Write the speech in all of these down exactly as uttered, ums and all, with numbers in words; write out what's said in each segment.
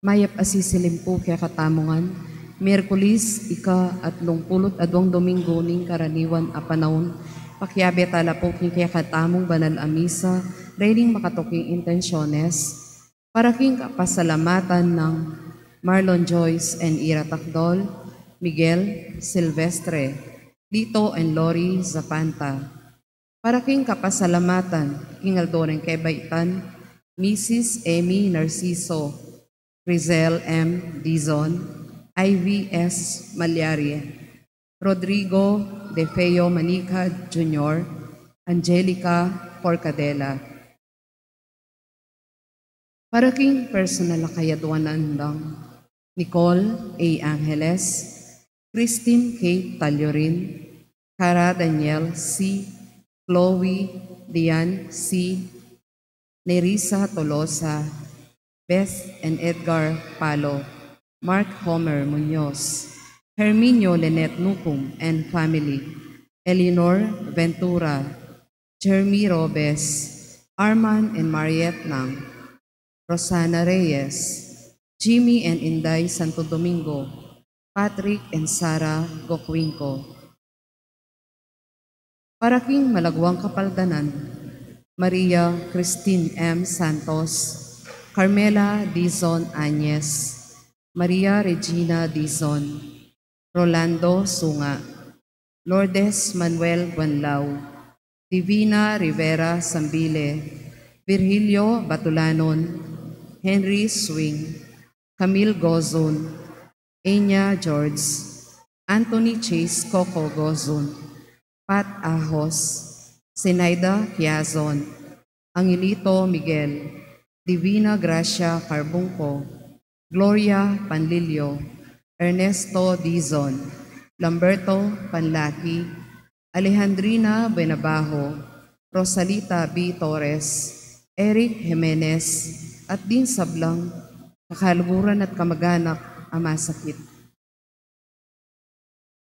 Mayap a sisilim pu kekatamu ngan, Miyerkules, ika-atlung pulu't adwang Dominggu ning karaniwan a panaun, pakiabe tala pu king kekatamung banal a misa, dayni ing makatuking intensyones, para king kapasalamatan nang Marlon Joyce and Ira Tacdol, Miguel, Silvestre, Lito and Lori Zapanta. Para king kapasalamatan king aldo ning kebaitan, Misis Amy Narciso, Rizel M. Dizon, Ivy S. Malyari, Rodrigo De Feo Manica Junior, Angelica Forcadela. Para king personal a kayadwanan dang Nicole A. Angeles, Christine Kate Taliorin, Cara Daniel C., Chloe Diane C., Nerissa Tolosa, Beth and Edgar Palo, Mark Homer Muñoz, Herminio Lynette Nucum and family, Eleanor Ventura, Jeremy Robes, Arman and Mariette Nang, Rosana Reyes, Jimmy and Inday Santo Domingo, Patrick and Sarah Gocuinco. Para king malagwang kapaldanan, Maria Christine M. Santos, Carmela Dizon Añez, Maria Regina Dizon, Rolando Sunga, Lourdes Manuel Guanlao, Divina Rivera Sambile, Virgilio Batulanon, Henry Swing, Camille Gozon, Enya George, Anthony Chase Coco Gozon, Pat Ahos, Zenaida Quiazon, Angelito Miguel, Divina Gracia Carbungco, Gloria Panlilio, Ernesto Dizon, Lamberto Panlaki, Alejandrina Buenabajo, Rosalita B. Torres, Eric Jimenez, at ding sablang kakaluguran at kamaganak a masakit.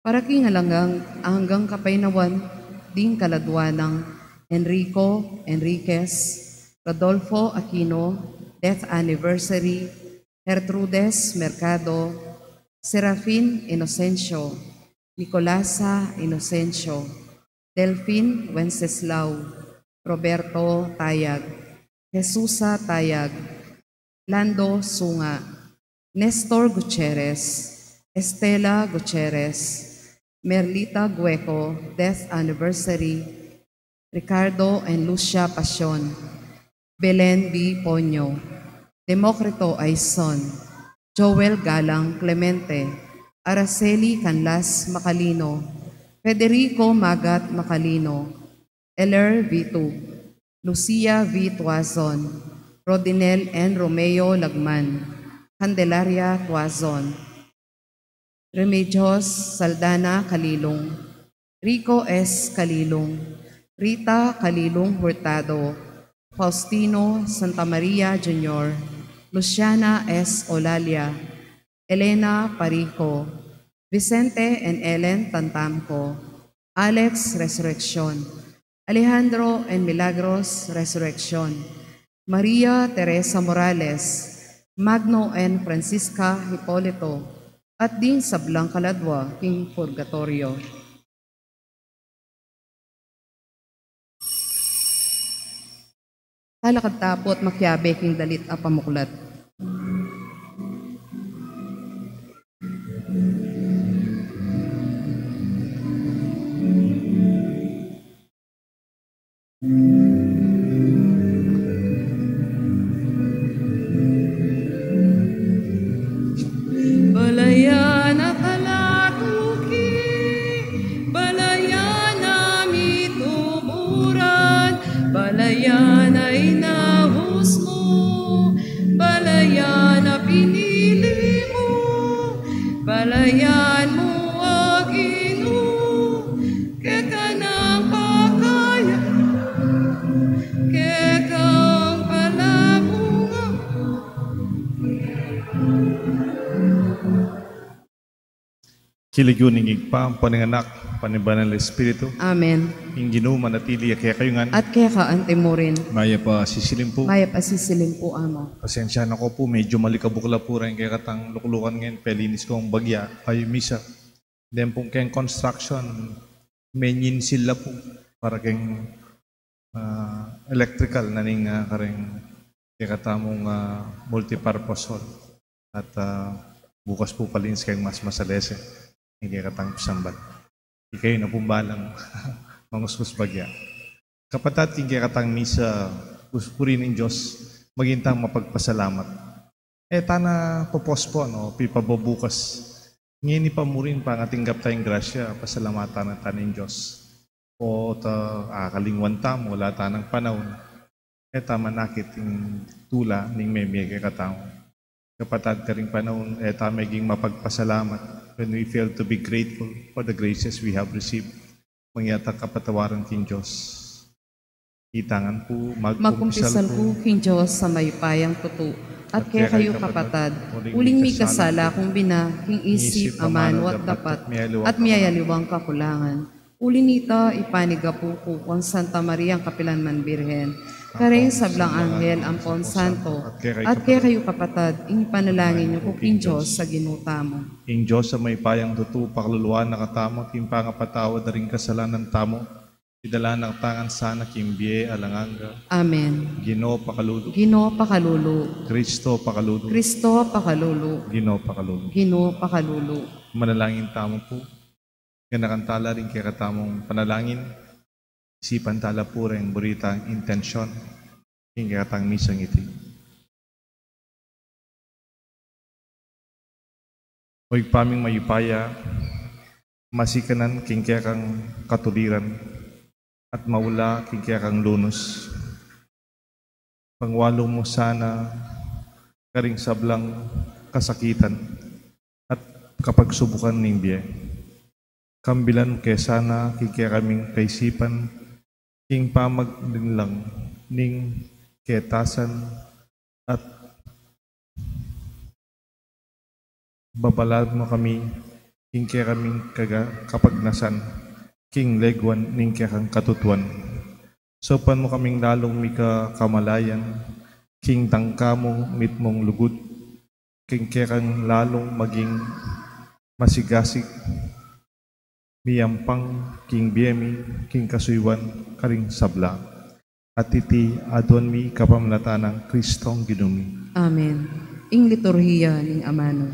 Para king alang anggang kapaynawan ding kaladwa nang Enrico Enriquez, Rodolfo Aquino, death anniversary, Gertrudes Mercado, Serafin Inocencio, Nicolasa Inocencio, Delfin Wenceslao, Roberto Tayag, Jesusa Tayag, Lando Sunga, Nestor Gutierrez, Estela Gutierrez, Merlita Gueco, death anniversary, Ricardo and Lucia Pasion, Belen B. Ponyo, Democrito Aison, Joel Galang Clemente, Araceli Canlas Macalino, Federico Magat Macalino, Eler Vitu, Lucia V. Tuazon, Rodinel and Romeo Lagman, Candelaria Tuazon, Remedios Saldana Kalilung, Rico S. Kalilung, Rita Kalilung Hurtado, Faustino Santa Maria Junior, Luciana S. Olalia, Elena Parico, Vicente and Ellen Tantamco, Alex Resurreccion, Alejandro and Milagros Resurreccion, Maria Teresa Morales, Magno and Francisca Hipolito, at ding sablang kaladwa king purgatoryo. Talakad ta pu at makiabe king dalit a pamuklat. Balayan a kalaguki, balayan a mituburan, balayan a inaus mu, balayan a pinili mu, balayan mu, O Ginu, keka nang pakaya, kekang palamunga. King lagyu ning Ibpa, ampo ning Anak, ampo ning Banal a Espiritu. Amen. Ing Ginu manatili ya kekayu ngan. At keka antimurin. Mayap a sisilim pu. Mayap a sisilim pu, Among. Pasensya na ko pu, medyu malikabuk la pu reng kekatang luklukan ngeni, pelinis kung bagya, kayu misa. Deng pung keng construction, menyinsil la pu para keng, ah, electrical na ning, ah, kareng kekatamung, ah, multipurpose hall. At, ah, bukas pu palinis keng mas masalese ing kekatang pisamban. Ikayu na pung balang manguskus bagya. Kapatad, king kekatang misa, pus-, purihin ing Dios, maging tang mapagpasalamat. E ta na po-postpone o pipabubukas. Ngeni pa murin pangatinggap tang grasya, pasalamatan na ta ning Dios. O ta, akalingwan tamu, ala ta nang panaun. E ta manakit ing tula ning mebie kekatamu. Kapatad, karing panaun, e ta meging mapagpasalamat when we fail to be grateful for the graces we have received. Mangyatak kapatawaran king Dios. Itangan pu, magkumpisal ku king Dios a mayupayang tutu, at kekayu kapatad, uling mikasala kung bina, king isip, amanu at dapat, at miyaliwang kakulangan. Uli nita, ipanigapu ku kang Santa Mariang kapilanman Birhen, kareng sablang anghel ampon santo, at kekayu kapatad, ing panalangin yu ku king Dios a Ginu tamu. Ing Dios a mayupayang tutu, pakaluluan na katamu, king pangapatawad da ring kasalanan tamu, idala na katamu ngan sana king bie alang angga. Amen. Ginu, pakalulu. Ginu, pakalulu. Kristo, pakalulu. Kristo, pakalulu. Ginu, pakalulu. Ginu, pakalulu. Manalangin tamu pu. Ganakan tala ring kekatamung panalangin. Isipan tala pu reng buri tang intensyon king kekatang misang iti. O Ibpa ming mayupaya, masikanan king kekang katuliran at maula king kekang lunus. Pangwalu mu sana karing sablang kasakitan at kapagsubukan ning bie. Kambilan ke sana king kekaming kaisipan king pamaglinlang ning ketasan at babalan mu kami king kekaming kaga-, kapagnasan king leguan ning kekang katutuan. Saupan mu kaming lalung mika kamalayan king tangka mu mitmung lugud, king kekang lalung maging masigasig, miyampang king bie mi, king kasuyuan karing sabla. At iti aduan mi kapamilatan nang Kristong Ginu mi. Amen. Ing liturhiya ning amanu.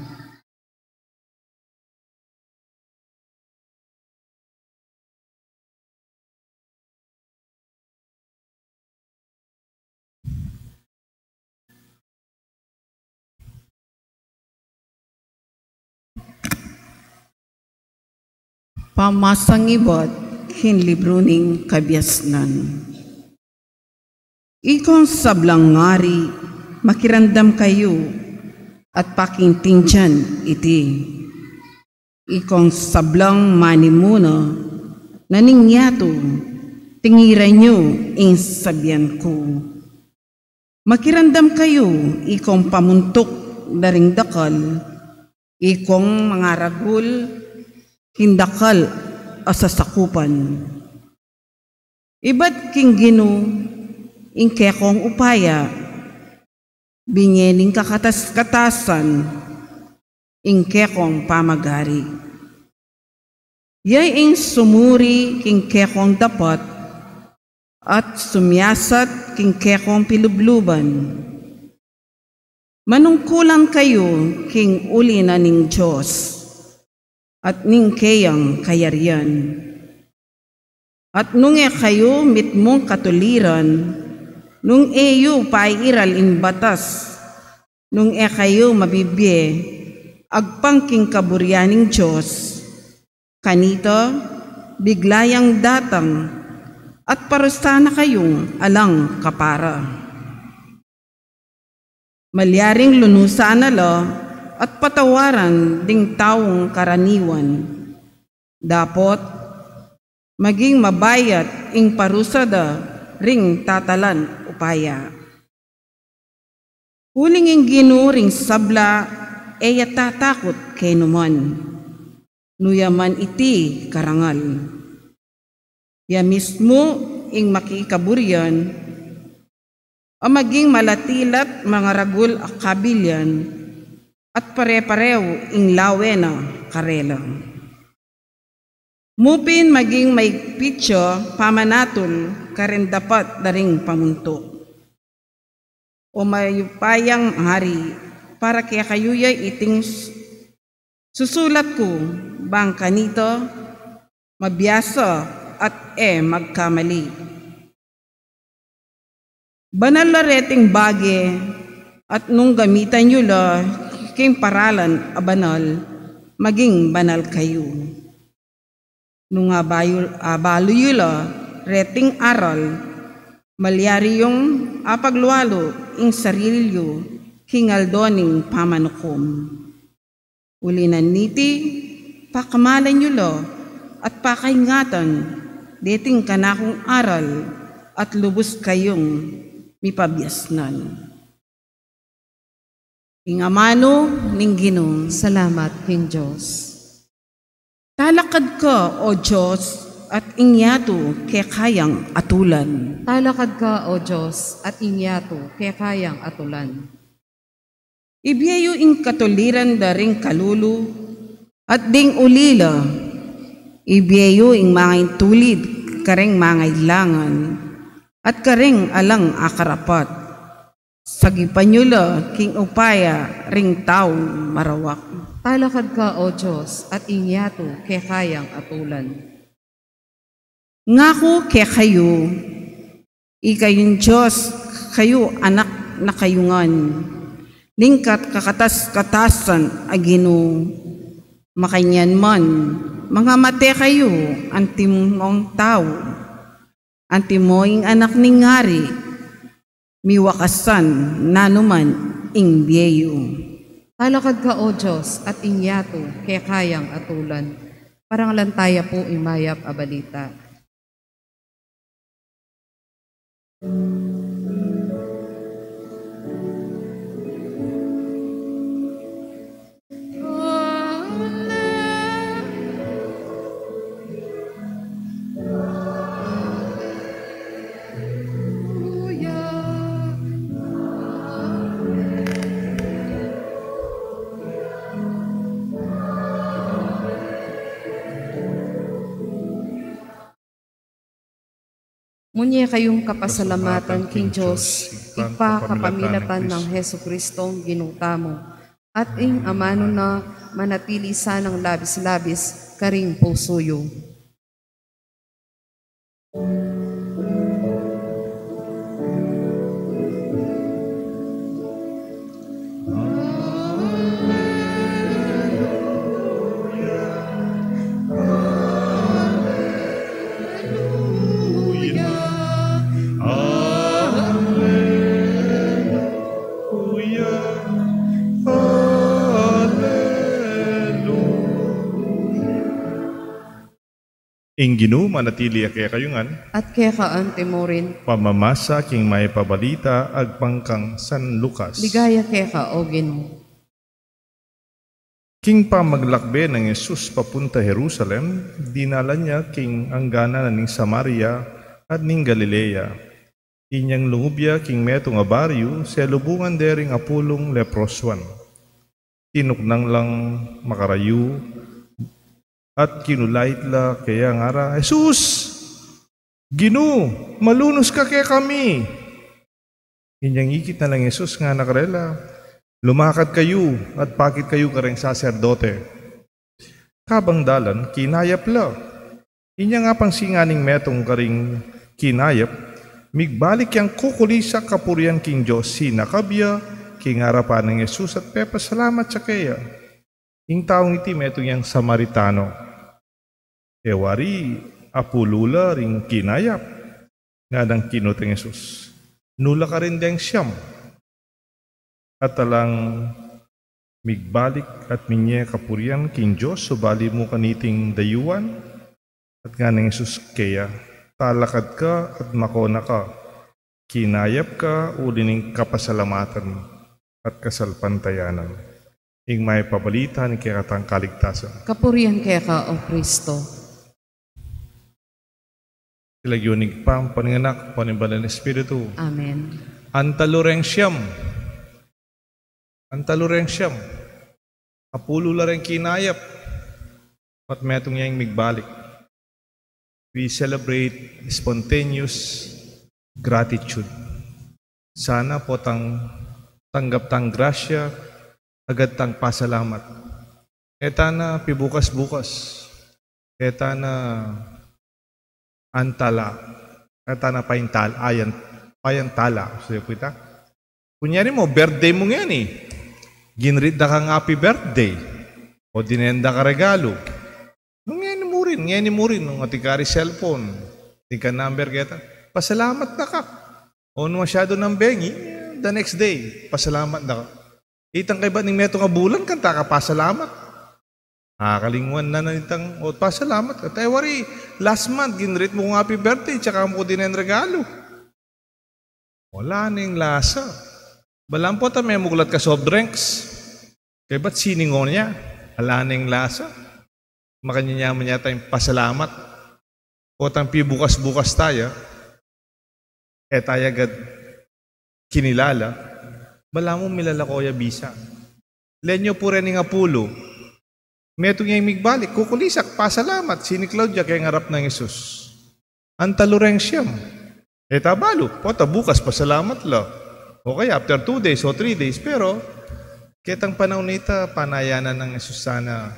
Pamasang ibat king libru ning kabiasnan. Ikong sablang ngari, makiramdam kayu at pakintindian iti. Ikong sablang manimuna na ning yatu, tingiran yu ing sabian ku. Makiramdam kayu, ikong pamuntuk da ring dakal, ikong mangaragul king dakal a sasakupan. Ibat king Ginu ing kekong upaya, binye ning kakatas-katasan ing kekong pamagari. Ya ing sumuri king kekong dapat at sumiasat king kekong pilubluban. Manungkulan kayu king uli na ning Dios at ning keyang kayarian. At nung e kayu mitmung katuliran, nung e yu pairal ing batas, nung e kayu mabibie agpang king kaburian ning Dios, kanita bigla yang datang at parusa na kayung alang kapara. Malyaring lunusan na la at patawaran ding taung karaniwan. Dapot maging mabayat ing parusa da ring tatalan upaya. Uling ing Ginu ring sabla e ya tatakut kenu man. nu ya man iti karangal. Ya mismu ing makikaburian, a maging malatilat mangaragul a kabilian, at pare-pareu ing lawe na karela. Mu pin maging maigpit ya pamanatul karing dapat da ring pamuntuk. O mayupayang ari, para kekayu ya iting s-, susulat ku, bang kanita mabiasa at e magkamali. Banal la reting bage, at nung gamitan yu la king paralan a banal, maging banal kayu. Nung abayu-, abalu yu la reting aral, malyari yung apaglualu ing sarili yu king aldo ning pamanukum. Uli na niti, pakamalan yu la at pakaingatan deting kanakung aral at lubus kayung mipabiasnan. Ing amanu ning Ginu. Salamat king Dios. Talakad ka, O Dios, at ing yatu keka yang atulan. Talakad ka, O Dios, at ing yatu keka yang atulan. Ibie yu ing katuliran da ring kalulu, at ding ulila, ibie yu ing mangaintulid karing mangailangan, at karing alang akarapat. Sagipan yu la king upaya ring taung marawak. Talakad ka, O Dios, at ing yatu keka yang atulan. Ngaku kekayu, ikayung Dios kayu, anak na kayu ngan ning kat-, kakatas-katasan a Ginu. Makanyan man, mangamate kayu, antimo ing tau, antimo ing anak ning ari, miwakasan nanu man ing bie yu. Talakad ka, O Dios, at ing yatu keka yang atulan. Parangalan taya pu ing mayap a balita. Munye kayung kapasalamatan king Dios, Ibpa, kapamilatan nang Jesucristong Ginu tamu, at ing amanu na manatili sanang labis-labis karing pusu yu. Ing Ginu manatili ya kekayu ngan. At keka antimo rin. Pamamasa king mayap a balita agpang kang San Lucas. Ligaya keka, O Ginu. King pamaglakbe nang Jesus papunta Jerusalem, dinalan ya king angganan na ning Samaria at ning Galilea. Inyang lungub ya king metung a baryu, selubungan de ring apulung leprosuan. Tinuknang lang makarayu at kinulait la keya, ngara, "Jesus, Ginu, malunus ka kekami." Inyang ikit na lang Jesus, ngana karela, "Lumakad kayu at pakit kayu kareng saserdote." Kabang dalan, kinayap la. Inyang apangsingan ning metung karing kinayap, migbalik yang kukulisak kapurian king Dios, sinakab ya king arapan nang Jesus at pepasalamat ya keya. Ing taung iti metung yang Samaritano. E wari, apulu la ring kinayap. Nganang kinutang Jesus, "Nu la karin deng siam?" At alang migbalik at minye kapurian king Dios, subali mu kaniting dayuan. At nganang Jesus keya, "Talakad ka at makona ka. Kinayap ka uli ning kapasalamatan at kasalpantayanan." Ing Mayap a Balita ning kekatang kaligtasan. Kapurian keka, O Kristo. King lagyu ning Ibpa, ampo ning Anak, ampo ning Banal a Espiritu. Amen. Antalu reng siyam. Antalu reng siyam. Apulu la reng kinayap. At metung ya ing migbalik. We celebrate spontaneous gratitude. Sana potang tanggap tang grasya, agad tang pasalamat. E ta na pibukas-bukas. E ta na antala. E ta na paintal-, ayan-, payantala. Sige pu ita. Kunyari mu, birthday mu ngeni. Ginrit da kang happy birthday. O dinen da ka regalu. Nung ngeni mu rin, ngeni mu rin, nung atin kari cellphone, atin kang number keta, pasalamat na ka. O nung masyadu nang bengi, the next day, pasalamat na ka. Itang kaybat ning metung a bulan, kanta ka pasalamat. Akalingwan na na itang, o pasalamat ka. Te wari, last month, ginrit mu kung happy birthday, tsaka mu ku dinen regalu. Ala neng lasa. Balamu potang memuklat ka soft drinks. Kaybat siningon ya. Ala neng lasa. Makanyan ya man yata ing pasalamat. Potang pibukas-bukas taya. E taya agad kinilala. Balamu milalako ya bisa. Lenyu pu reng apulu. Metung ya ing migbalik, kukulisak, pasalamat, siniklaud ya keng arap nang Jesus. Antalu reng siyam. E ta balu, pota bukas, pasalamat la. O kaya after two days o three days, pero ketang panaun a ita, panayanan nang Jesus sana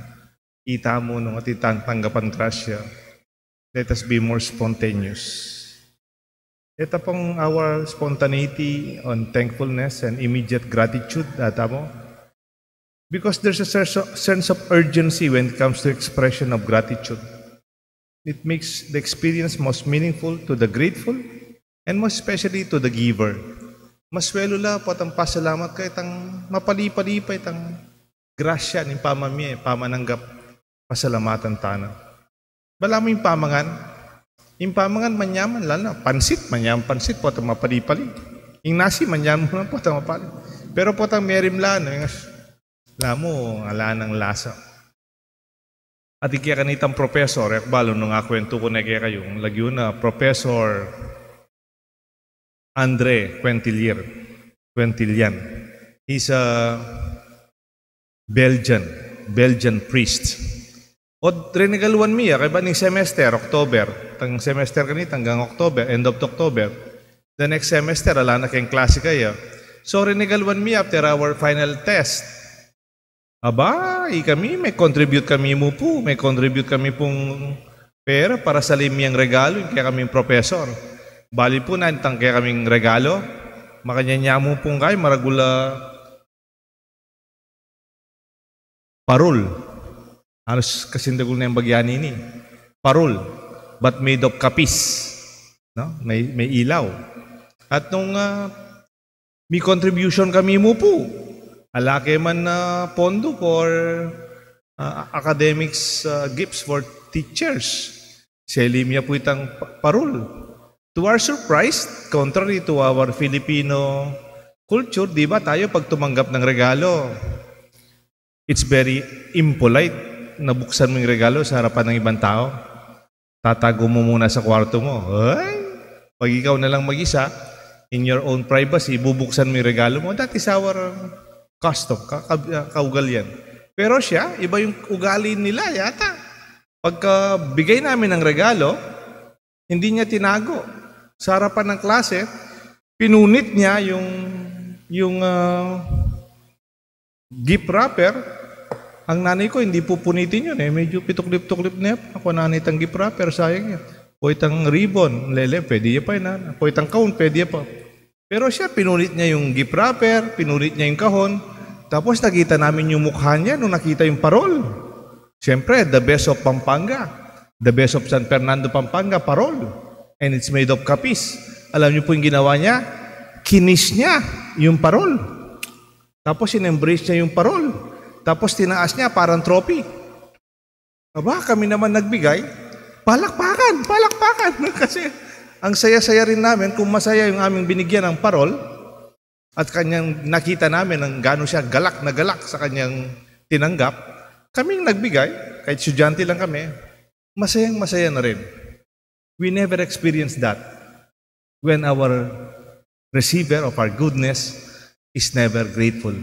itamu nung atin tang tanggapan grasya. Let us be more spontaneous. Ita pung our spontaneity on thankfulness and immediate gratitude, ata mo? Because there's a sense of, sense of urgency when it comes to expression of gratitude. It makes the experience most meaningful to the grateful and most especially to the giver. Mas welu la potang pasalamat ka itang mapali-pali pa itang grasya ning pamamie, pamananggap, pasalamatan tana. Balamu ing pamangan. Ing pamangan manyaman, lalu na pansit, manyaman pansit, potang mapali-pali. Ing nasi, manyaman na, potang mapali. Pero potang merimla, no, ing as-, lamu, ala nang lasa. Atin kaya kanitang professor, e ku balu nung akwentu ku ne kekayu, lagyu na Professor André Quintilian. Quintilian. He's a Belgian, Belgian priest. O, rinigaluan mi ya, kaybat ning semester, October. Tang semester kanita, anggang October, end of October. The next semester, ala na keng klase kaya. So, rinigaluan mi after our final test. Aba, ikami, me-contribute kami mu pu, me-contribute kami pung pera para salim yang regalu, ing kekaming professor. Bali pu, nanu itang kekaming regalu, makanyan ya mu pung kay, maragul a parol. Halos kasindagul na ing bagya nini. Parol, but made of kapis. No? May, may ilaw. At nung, ah, mi-contribution kami mu pu. Ala ke man, ah, pondo for, ah, academics, ah, gifts for teachers. Salim ya pu itang pa-, parol. To our surprise, contrary to our Filipino culture, di ba tayo pag tumanggap ng regalo, it's very impolite na buksan mo yung regalo sa harapan ng ibang tao. Tatago mo muna sa kwarto mo. Ay, pag ikaw na lang mag-isa, in your own privacy, bubuksan mo yung regalo mo. That is our custom, ka-, ka-, kaugalian. Pero siya, iba yung ugali nila yata. Pagka bigay namin ng regalo, hindi niya tinago. Sa harapan ng klase, pinunit niya yung, yung, ah, gift wrapper. Ang nanay ko, hindi pupunitin yun eh. Medyo pituklip-tuklip na yan. Ako nanay itang gift wrapper, sayang yan. O itang ribbon, lele, pwede ya pa yun, ah. O itang kahon, pwede ya pa. Pero siya, pinunit niya yung gift wrapper, pinunit niya yung kahon. Tapos nakita namin yung mukha niya nung nakita yung parol. Siyempre, the best of Pampanga. The best of San Fernando, Pampanga, parol. And it's made of kapis. Alam niyo po yung ginawa niya? Kinis niya yung parol. Tapos in-embrace niya yung parol. Tapos tinaas niya parang trophy. Aba, kami naman nagbigay. Palakpakan, palakpakan. Kasi ang saya-saya rin namin kung masaya yung aming binigyan ng parol. at kanyang nakita namin ang gaano siya galak na galak sa kanyang tinanggap, kaming nagbigay, kahit estudyante lang kami, masayang-masaya na rin. We never experience that when our receiver of our goodness is never grateful.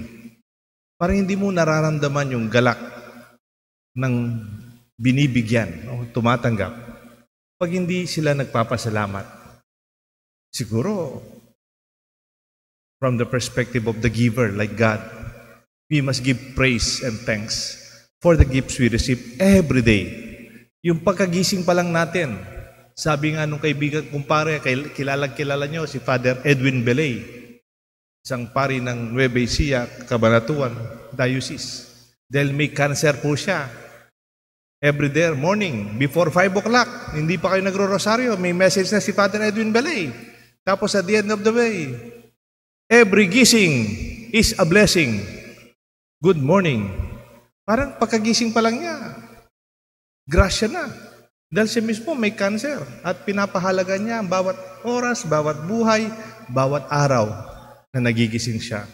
Parang hindi mo nararamdaman yung galak ng binibigyan o tumatanggap pag hindi sila nagpapasalamat. Siguro, from the perspective of the giver, like God, we must give praise and thanks for the gifts we receive every day. Yung pagkagising pa lang natin, sabi nga nung kaibigan kong pare, kay-, kilalang kilala nyo si Father Edwin Belay, isang pari ng Nueva Ecija, Cabanatuan Diocese. Dahil may cancer po siya, every day, morning, before five o'clock, hindi pa kayo nagro-rosaryo, may message na si Father Edwin Belay. Tapos at the end of the day, "Every gising is a blessing. Good morning." Parang pagkagising pa lang niya, grasya na. Dahil siya mismo may cancer at pinapahalaga niya ang bawat oras, bawat buhay, bawat araw na nagigising siya.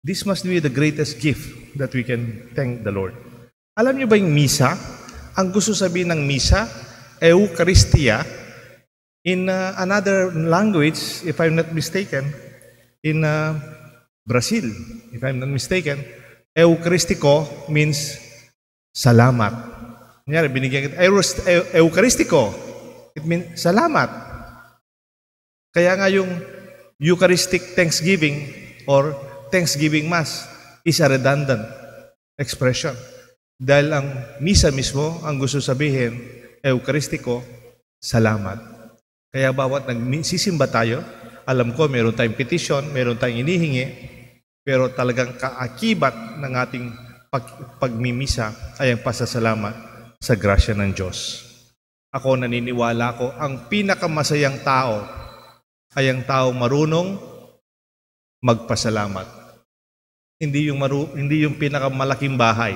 This must be the greatest gift that we can thank the Lord. Alam niyo ba yung misa? Ang gusto sabihin ng misa, Eucharistia, in uh, another language, if I'm not mistaken, in uh, Brazil, if I'm not mistaken, Eucharistiko means salamat. Kunyari, binigyan kita, Euros- Eu- Eucharistiko, it means salamat. Kaya nga yung Eucharistic Thanksgiving or Thanksgiving Mass is a redundant expression. Dahil ang misa mismo, ang gusto sabihin, Eucharistiko, salamat. Kaya bawat nagsisimba tayo, alam ko meron tayong petition, meron tayong inihingi, pero talagang kaakibat ng ating pag- pagmimisa ay ang pasasalamat sa grasya ng Diyos. Ako, naniniwala ko, ang pinakamasayang tao ay ang taong marunong magpasalamat. Hindi yung, maru- hindi yung pinakamalaking bahay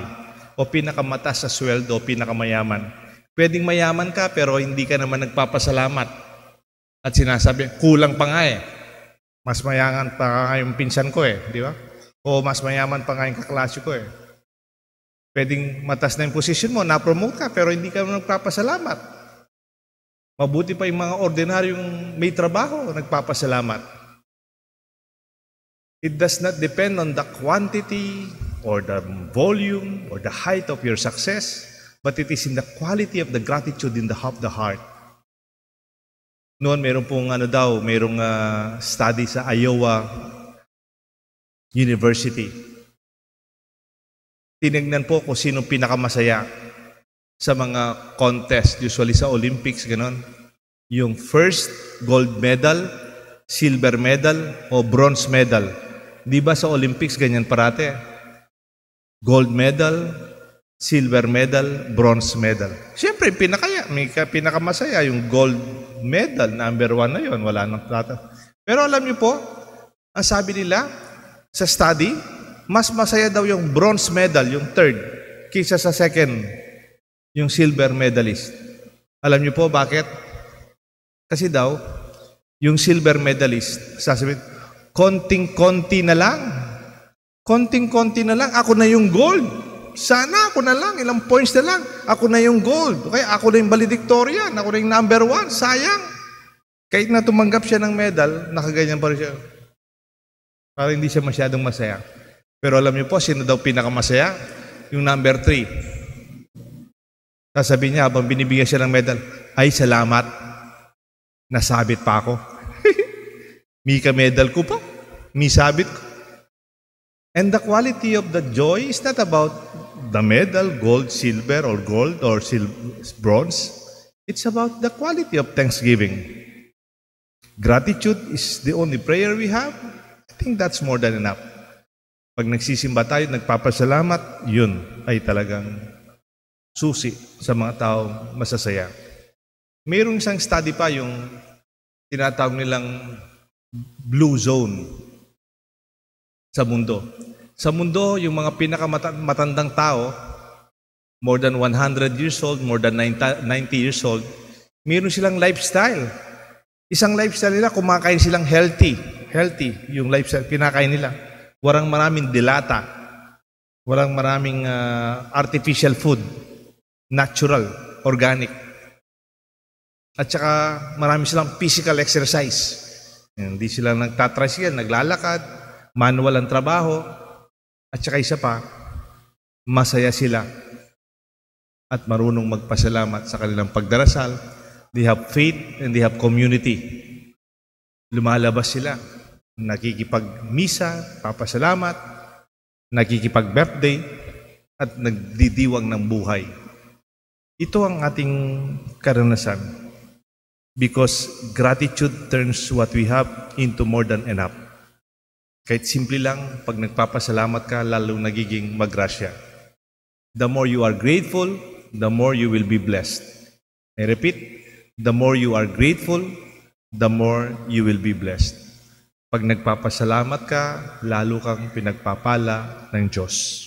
o pinakamataas sa sweldo o pinakamayaman. Pwedeng mayaman ka pero hindi ka naman nagpapasalamat. At sinasabi, "Kulang pa nga eh. Mas mayaman pa nga yung pinsan ko eh," di ba? "O mas mayaman pa nga yung kaklase ko eh." Pwedeng matas na yung position mo, na-promote ka, pero hindi ka nagpapasalamat. Mabuti pa yung mga ordinaryong may trabaho, nagpapasalamat. It does not depend on the quantity or the volume or the height of your success, but it is in the quality of the gratitude in the, of the heart. Noon, meron pong ano daw, merong ah, study sa Iowa University. Tinignan po kung sino pinakamasaya sa mga contest, usually sa Olympics, ganon. Yung first, gold medal, silver medal, o bronze medal. Di ba sa Olympics, ganyan parate? Gold medal, silver medal, bronze medal. Siyempre, pinakaya, may ka- pinakamasaya yung gold medal, number one na yon, wala nang plata. Pero alam niyo po, ang sabi nila sa study, mas masaya daw yung bronze medal, yung third, kaysa sa second, yung silver medalist. Alam niyo po bakit? Kasi daw, yung silver medalist, sasabihin, "Konting-konti na lang. Konting-konti na lang. Ako na yung gold. Sana ako na lang. Ilang points na lang. Ako na yung gold. O kaya ako na yung valedictorian. Ako na yung number one. Sayang." Kahit na tumanggap siya ng medal, nakaganyan pa rin siya. Parang hindi siya masyadong masaya. Pero alam niyo po, sino daw pinakamasaya? Yung number three. Sasabihin niya habang binibigyan siya ng medal, "Ay, salamat. Nasabit pa ako." Mika medal ko pa. Misabit ko. And the quality of the joy is not about the medal, gold, silver, or gold, or sil- bronze. It's about the quality of thanksgiving. Gratitude is the only prayer we have. I think that's more than enough. Pag nagsisimba tayo, nagpapasalamat, yun ay talagang susi sa mga tao masasaya. Mayroong isang study pa, yung tinatawag nilang blue zone sa mundo. Sa mundo, yung mga pinakamatandang tao, more than one hundred years old, more than ninety years old, mayroon silang lifestyle. Isang lifestyle nila, kumakain silang healthy. healthy yung lifestyle, kinakain nila. Walang maraming dilata, walang maraming, ah, artificial food, natural, organic. At saka marami silang physical exercise. Hindi sila nagtatricycle, naglalakad, manual ang trabaho. At saka isa pa, masaya sila at marunong magpasalamat sa kanilang pagdarasal. They have faith and they have community. Lumalabas sila, nakikipagmisa, papasalamat, nakikipag-birthday, at nagdidiwang ng buhay. Ito ang ating karanasan. Because gratitude turns what we have into more than enough. Kahit simple lang, pag nagpapasalamat ka, lalong nagiging magrasya. The more you are grateful, the more you will be blessed. I repeat, the more you are grateful, the more you will be blessed. Pag nagpapasalamat ka, lalo kang pinagpapala ng Diyos.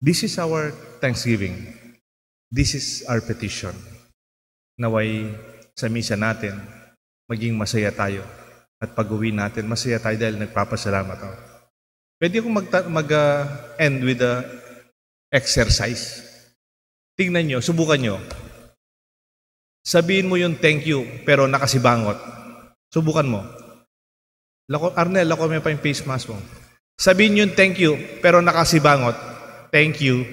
This is our thanksgiving. This is our petition. Naway sa misa natin, maging masaya tayo. At pag-uwi natin, masaya tayo dahil nagpapasalamat tayo. Pwede akong magta-, mag, ah, end with a exercise. Tingnan nyo, subukan nyo. Sabihin mo yung "thank you" pero nakasibangot. Subukan mo. Lako, Arnel, lako mo pa yung face mask mo. Sabihin yung "thank you" pero nakasibangot. "Thank you."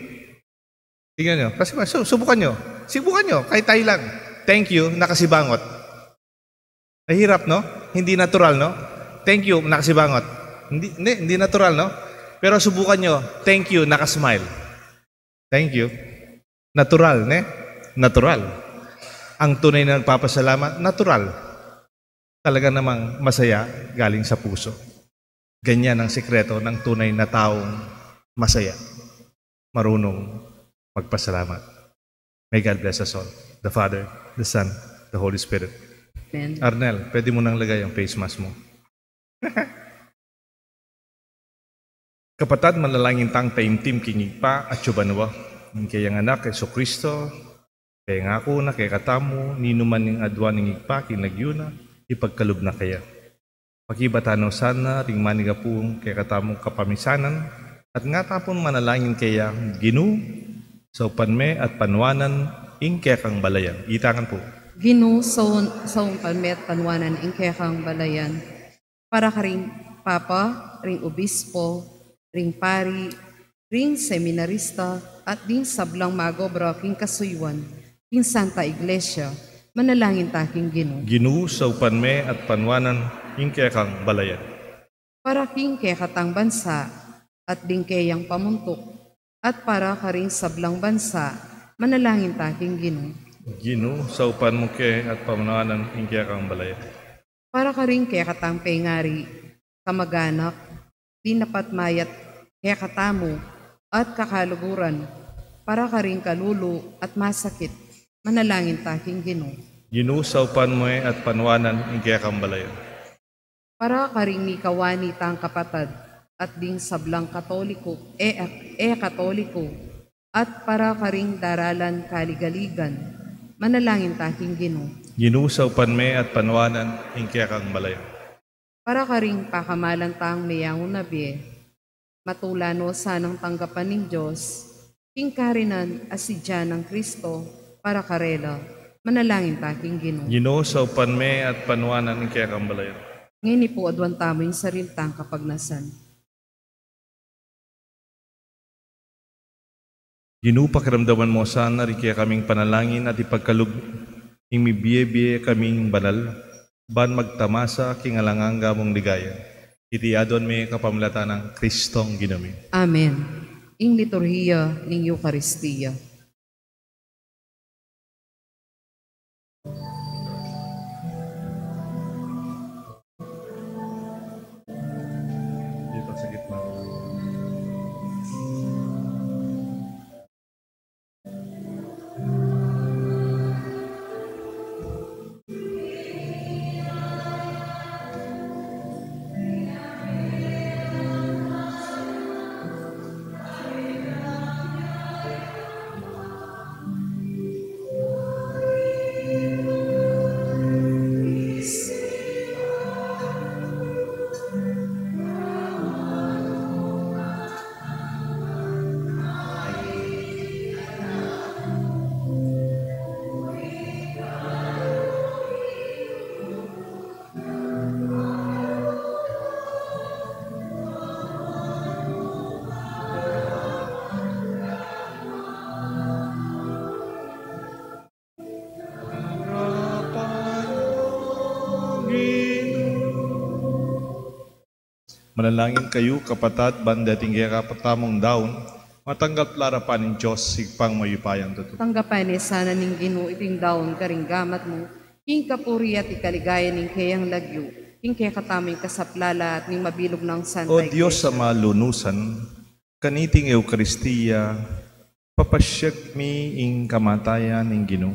Tingnan nyo. Kasi su-, subukan nyo. Subukan nyo. Kahit tayo lang. "Thank you," nakasibangot. Mahirap, no? Hindi natural, no? "Thank you," nakasibangot. Hindi, hindi, hindi natural, no? Pero subukan nyo, "Thank you," nakasmile. "Thank you." Natural, ne? Natural. Ang tunay na nagpapasalamat, natural. Talaga namang masaya, galing sa puso. Ganyan ang sikreto ng tunay na taong masaya, marunong magpasalamat. May God bless us all. The Father, the Son, the Holy Spirit. Amen. Arnel, pwede mo nang lagay ang face mask mo. Kapatad, manalangin tang taimtim king Ibpa atsu banua, ing keyang Anak, Jesucristo, pengaku na kekatamu, ninuman ing adwan ning Ibpa king lagyu na, ipagkalub na keya. Pakibatan no sana ring manigapu kekatamung kapamisanan, at nga ta pung manalangin keya, Ginu, saupan me at panuanan ing kekang balayan. Itangan pu. Ginu, sau-, saupan me at panuanan ing kekang balayan. Para karing Papa, ring Obispo, ring Pari, ring Seminarista, at ding sablang mag-obra king kasuyuan king Santa Iglesia, manalangin ta king Ginu. Ginu, saupan me at panuanan ing kekang balayan. Para king kekatang bansa, at ding keyang pamuntuk, at para karing sablang bansa, manalangin ta king Ginu. Ginu, saupan mu ke at panuanan ing kekang balayan. Para karing kekatang pengari, kamaganak, ding dapat mayat kekatamu, at kakaluguran, para karing kalulu at masakit, manalangin ta king Ginu. Ginu, saupan mu at panuanan ing kekang balayan. Para karing mikawani tang kapatad, at ding sablang Katoliko, e, e Katoliko, at para karing daralan kaligaligan, manalangin ta king Ginu. Ginu, saupan me at panuanan ing kekang balayan. Para karing pakamalan tang meyangu na bie, matula no sanang tanggapan ning Dios, king karinan a sidya nang Kristo para karela, manalangin ta king Ginu. Ginu, saupan me at panuanan ing kekang balayan. Ngeni pu aduan tamu ing sarili tang kapagnasan. Ginu, pakiramdaman mu sana ring kekaming panalangin at ipagkalub ing mibie-bie kaming banal, ban magtamasa king alang angga mung ligaya. Iti aduan mi kapamilatan nang Kristong Ginu mi. Amen. Ing liturhiya ning Eukaristia. Dito sa gitna. Manalangin kayu, kapatad, ban deting kekatamung daun, matanggap la arapan ning Dios, Ibpang mayupayang tutu. Tanggapan ne sana ning Ginu iting daun karing gamat mu, king kapurian at ikaligaya ning keyang lagyu, king kekatamung kasaplalan at ning mabilug nang Santa Iglesia. O Dios a malunusan, kaniting Eukaristia, papasyag mi ing kamatayan ning Ginu.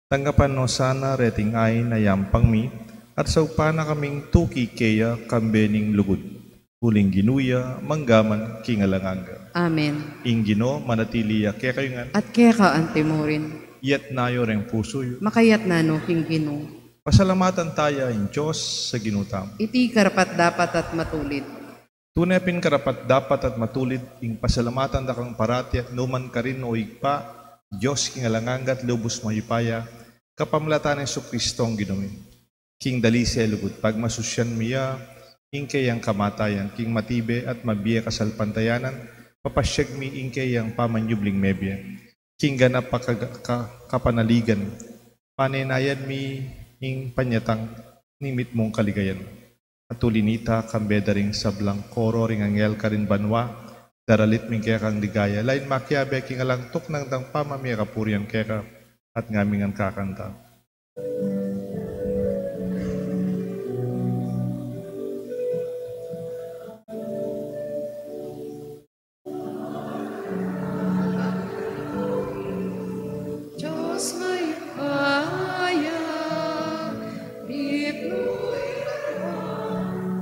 Tanggapan no sana reting ain a yampang mi, at saupan na kaming tuki keya kambe ning lugud. Uling Ginu ya, mangga man king alang angga. Amen. Ing Ginu manatili ya kekayu ngan. At keka antimurin. Iyatas yu reng pusu yu. Makayatas na no king Ginu. Pasalamatan taya ing Dios a Ginu tamu. Iti karapat-dapat at matulid. Tune pin karapat-dapat at matulid ing pasalamatan da kang parati at nukarin man, o Ibpa, Dios king alang angga at lubus mayupaya, kapamilatan nang Jesucristong Ginu mi. King dalise lugud pagmasusyan mi ya, ing keyang kamatayan, king matibe at mabie kasalpantayanan, papasyag mi ing keyang pamanyubling mebie. King ganap a ka-, ka-, kapanaligan, panenayan mi ing panyatang ning mitmung kaligayan. At uli na nita, kambe da ring sablang koro ring anghel karin banua, daralit mi ing kekang ligaya. Lain makiabe king alang tuknang dang pamamie kapurian keka, at ngami ngan kakanta. Dios mayupaya,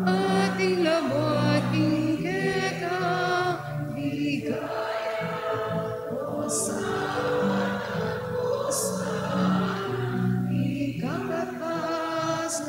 ating labuad king keka, ligaya, Hosana, Hosana, king kakatas-katasan.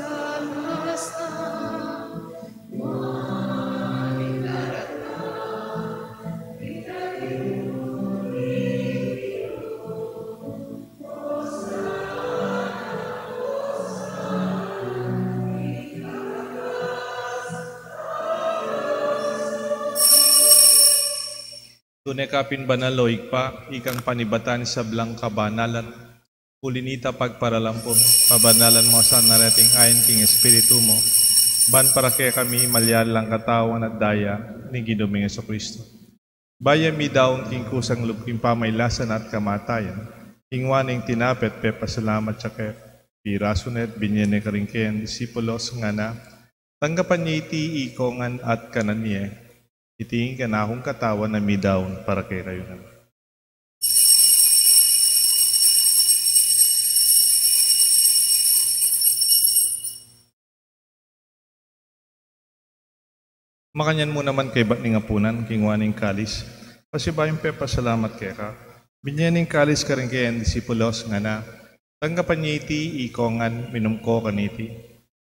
Tune ka pin banal, o Ibpa, ikang panibatan ning sablang kabanalan. Uli na nita, pagparalan pu, pabanalan mu sa na reting ain king Espiritu mu, ban para kekami malyari lang katawan at daya ning Ginu ming Jesucristo. Bayu ya midaun king kusang lub king pamailasan at kamatayan, kinua ne ing tinape at pepasalamat ya keka, pirasu ne at binye ne karing keyang disipulos, ngana: Tanggapan ye iti ikong ngan at kanan ye. Iti ing kanakung katawan a midaun para kekayu ngan. Makanyan mu naman kaybat ning apunan, kinua ne ing kalis, pasibayu yang pepasalamat keka, binye ne ing kalis karing keyang disipulos, ngana: Tanggapan ye iti ikong ngan, minum ko kaniti.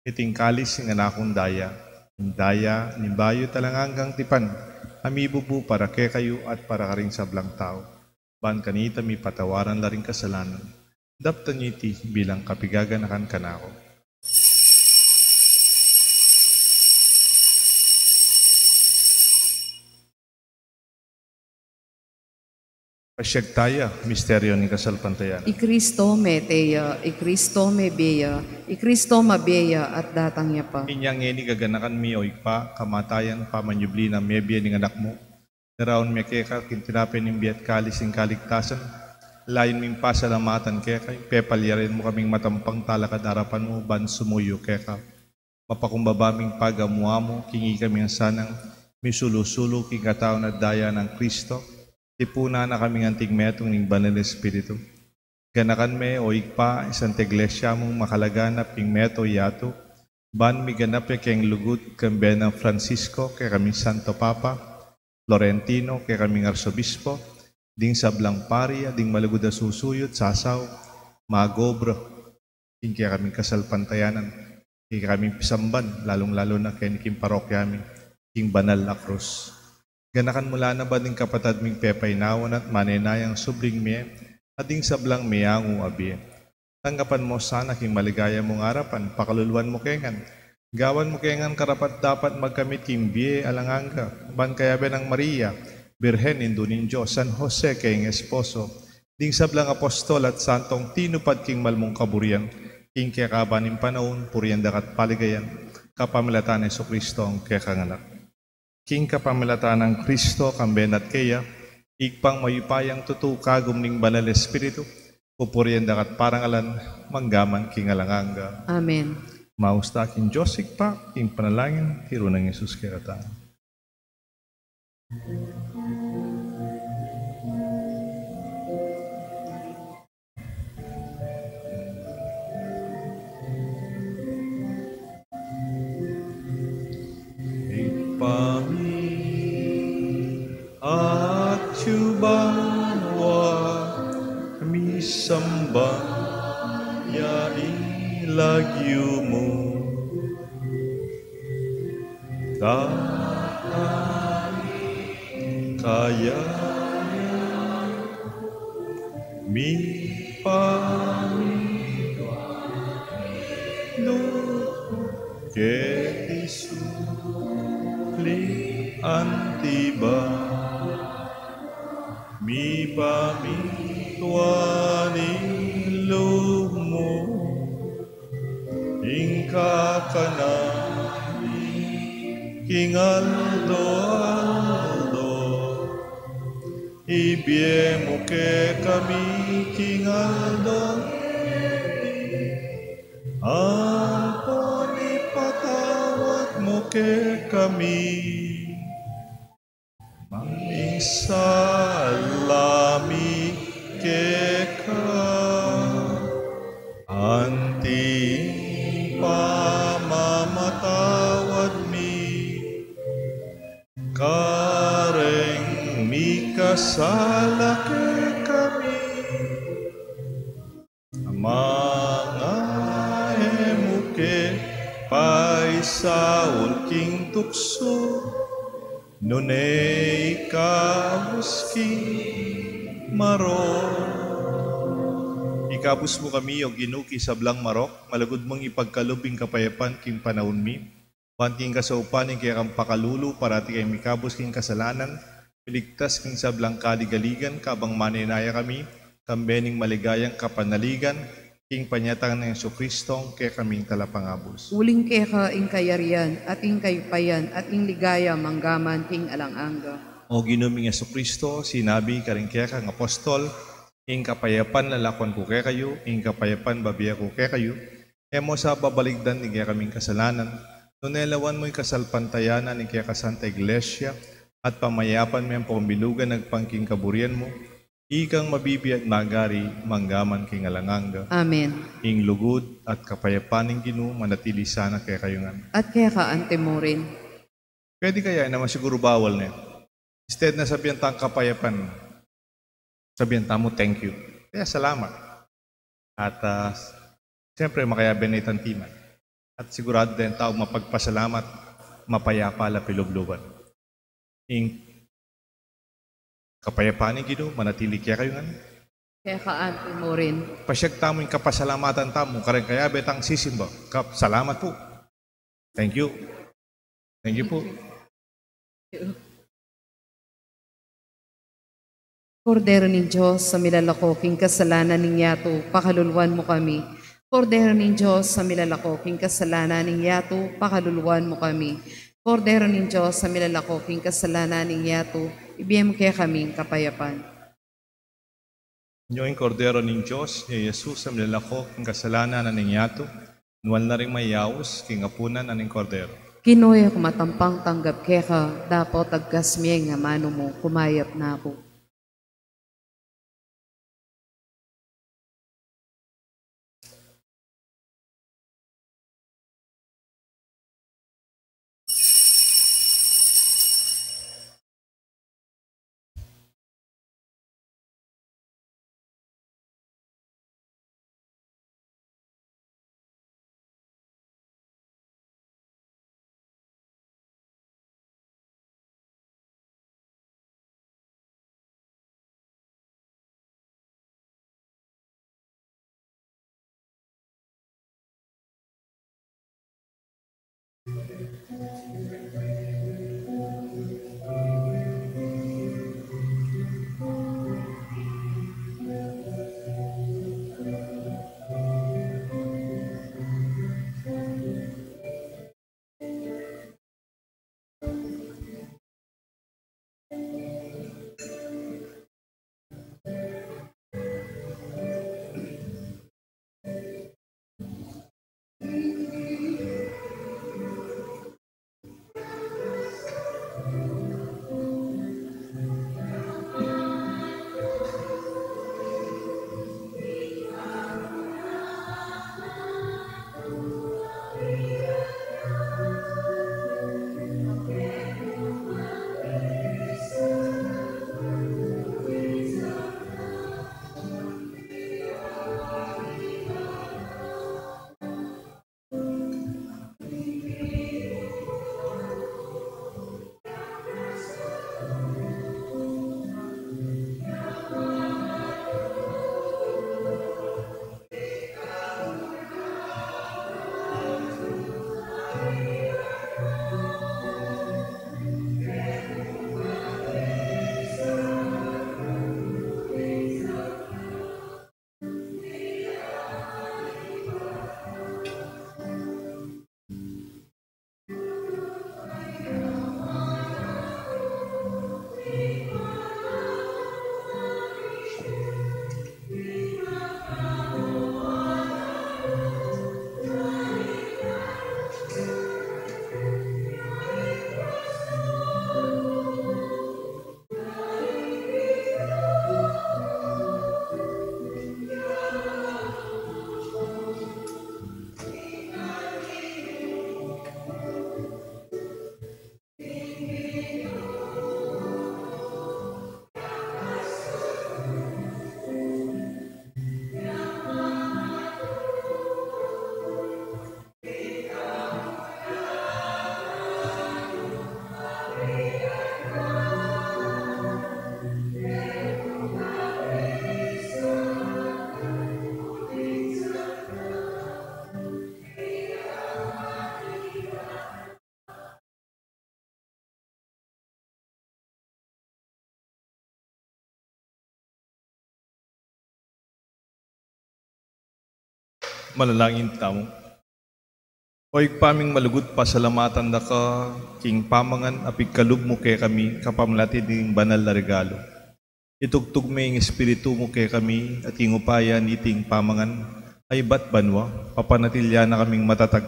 Iti ing kalis ning kanakung daya, ing daya ning bayu at alang anggang tipan, a mibubu para kekayu at para karing sablang tau, ban kanita mipatawaran la ring kasalanan. Daptan ye iti bilang kapigaganakan kanaku. Pasyag taya, misteryo ning kasalpantayanan. I Kristo mete ya, i Kristo mebie ya, i Kristo mabie ya at datang ya pa. Inya ngeni gaganakan mi, o Ibpa, kamatayan, pamanyubli nang mebie ning Anak mu. Daraun mi keka king tinape ning bie at kalis ning kaligtasan. Layun ming pasalamatan keka ing pepalyarin mu kaming matampang talakad king arapan mu ban sumuyu keka. Mapakumbaba ming pagamu-amu king ikami ngan sanang misulu-sulu king katawan at daya nang Kristo, tipunan na kaming anting metung ning Banal Espiritu. Ganakan me, o Ibpa, ing Santa Iglesia mung makalaganap king meto yatu, ban miganap ya keng lugud kambe nang Francisco, kekaming Santo Papa, Florentino, kekaming Arsobispo, ding sablang pari, ding malugud a susuyut, sasaup, mag-obra king kekaming kasalpantayanan, king kekaming pisamban, lalung-lalu na keni king parokya mi, king Banal a Krus. Ganakan mu la na ban ding kapatad ming pepainawan at manenayang subling mie, at ding sablang meangu a bie, tanggapan mu sana king maligaya mung arapan, pakaluluan mu ke ngan, gawan mu ke ngan karapat-dapat magkamit king bie alang angga, ban kayabe nang Maria, Birhen, Indu ning Dios, San Jose, kayang esposo, ding sablang apostol at santong tinupad king mal mung kaburian, king kekaban ning panaun, purian da ka at paligayan, kapamilatan nang Jesucristo a kekang Anak. King kapamilatan nang Kristo, kambe na at keya, Ibpang mayupayang tutu, kagum ning Banal Espiritu, pupurian da ka at parangalan, mangga man king alang angga. Amen. Maus ta king Dios Ibpa, king panalangin, tiru nang Jesus kekatamu. Ibpa mi, atyu ka banua, misamban ya ing lagyu mu. Datang ing kayarian mu, mipamintuan ing lub mu keti sulip anti ban. Mipamintuan ing lub mu ing kakanan mi king aldo-aldo. Ibie mu kekami king aldo ngeni, ampon ipatawad mu kekami ing sala mi keka, anti ing pamamatawad mi kareng mikasala kekami. Manga e mu ke paisaul king tuksu, nune ikabus king marok. Ikabus mu kami, O Ginu, king sablang marok, malugud mung ipagkalub ing kapayapan king panaun mi. Ban king kasaupan ning kekang pakalulu, parati kaming mikabus king kasalanan, miligtas king sablang kaligaligan, kabang manenaya kami kambe ning maligayang kapanaligan king panyatang nang Jesucristo, kekaming Talapangabus. Uling keka ing kayarian, at ing kayupayan, at ing ligaya, mangga man king alang angga. O Ginu ming Jesucristo, sinabi karing kekang apostol, ing kapayapan lalakwan ku kekayu, ing kapayapan bibie ku kekayu. E mu sa babalikdan ing kekaming kasalanan, nune lawan mu ing kasalpantayanan ning kekang Santa Iglesia, at pamayapan me ampong bilugan agpang king kaburian mu, ikang mabibie at magari, mangga man king alang angga. Amen. Ing lugud at kapayapan ning Ginu manatili sana kekayu ngan. At keka anti mu rin. Pwede kaya, e naman siguru bawal ne. Instead na sabian tang kapayapan, sabian tamu thank you. Kaya salamat. At, ah, siyempre, makayabe na itang timan. At sigurado deng tau mapagpasalamat, mapayapa la ing lubluban. Ing kapayapan ning Ginu manatili kekayu ngan. Keka anti mu rin. Pasiag tamu ing kapasalamatan tamu kareng kayabe tang sisimba. Kap-, salamat pu. Thank you. Thank you pu. Kordero ning Dios a milalako king kasalanan ning yatu, pakaluluan mu kami. Kordero ning Dios a milalako king kasalanan ning yatu, pakaluluan mu kami. Kordero ning Dios a milalako king kasalanan ning yatu, ibie mu kekami ing kapayapan. Nyo ing Kordero ning Dios, ya i Jesus a milalako king kasalanan ning yatu, nuan la ring mayaus king apunan ning Kordero. Ginu, e ku matampang tanggap keka, dapot agkas mie ing amanu mu, kumayap na ku. Manalangin tamu. O Ibpa ming malugud, pasalamatan da ka king pamangan a pigkalub mu kekami kapamilatan ning banal a regalu. Itugtug me ing Espiritu mu kekami at king upaya niting pamangan a ibat banua, papanatilian na kaming matatag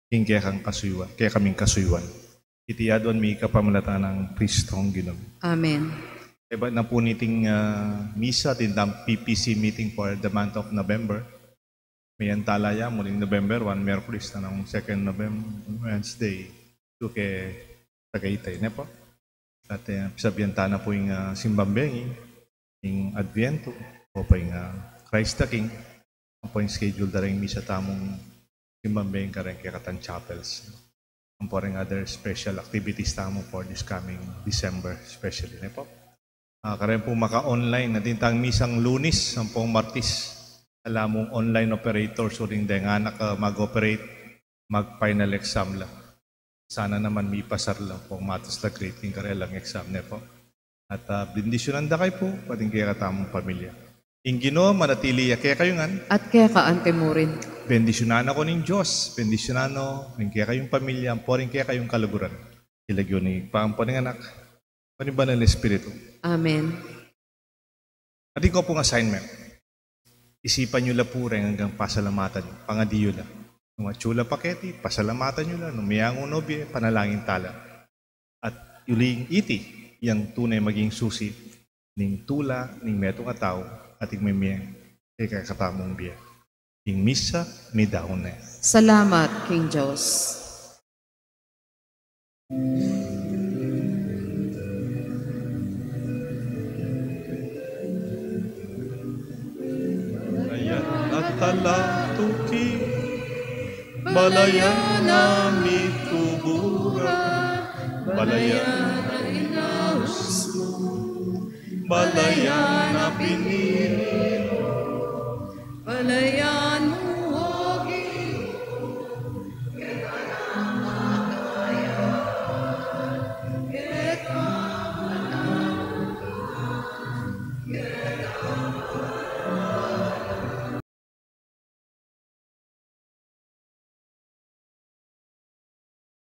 king kekang kasuyuan, kekaming kasuyuan. Iti aduan mi kapamilatan nang Kristong Ginu mi. Amen. Ibat na pu niting, ah, misa, atin tang P P C meeting for the month of November. Miyantala ya, muling November one, Miyerkules, na nang second November, Wednesday, duke Tagaytay, ne pu? At, eh, sabyan ta na pu ing, ah, simbang bengi, ing Adviento, o pa ing, ah, Christ the King, ampo ing schedule da ring misa tamung simbang bengi kareng kekatang chapels. Ampo ring other special activities tamu for this coming December, especially, ne pu? Ah, kareng pu maka-online, atin tang misang Lunis ampong Martis. Ala mung online operators uling deng anak a mag-operate, mag-final exam la. Sana naman mipasar la ampong matas la grade king karelang exam, ne pu? At, ah, bendisyunan da kayu pu, pati ing kekatamung pamilya. Ing Ginu manatili ya kekayu ngan. At keka anti mu rin. Bendisyunan na kayu ning Dios, bendisyunan no ring kekayung pamilya, ampo ring kekayung kaluguran. King lagyu ning Ibpa, ampo ning Anak, ampo ning Banal a Espiritu. Amen. Atin ko pung assignment. Isipan yu la pu reng anggang pasalamatan, pangadi yu la. Nung atyu la pa keti, pasalamatan yu la, nung meyangu no bie, panalangin ta la. At uling iti yang tune maging susi ning tula ning metung a tau at ing mimie king kekatamung bie. Ing misa midaun ne. Salamat king Dios. Balayan a talatuki, balayan a mitubura, balayan a inaus mu, balayan a pini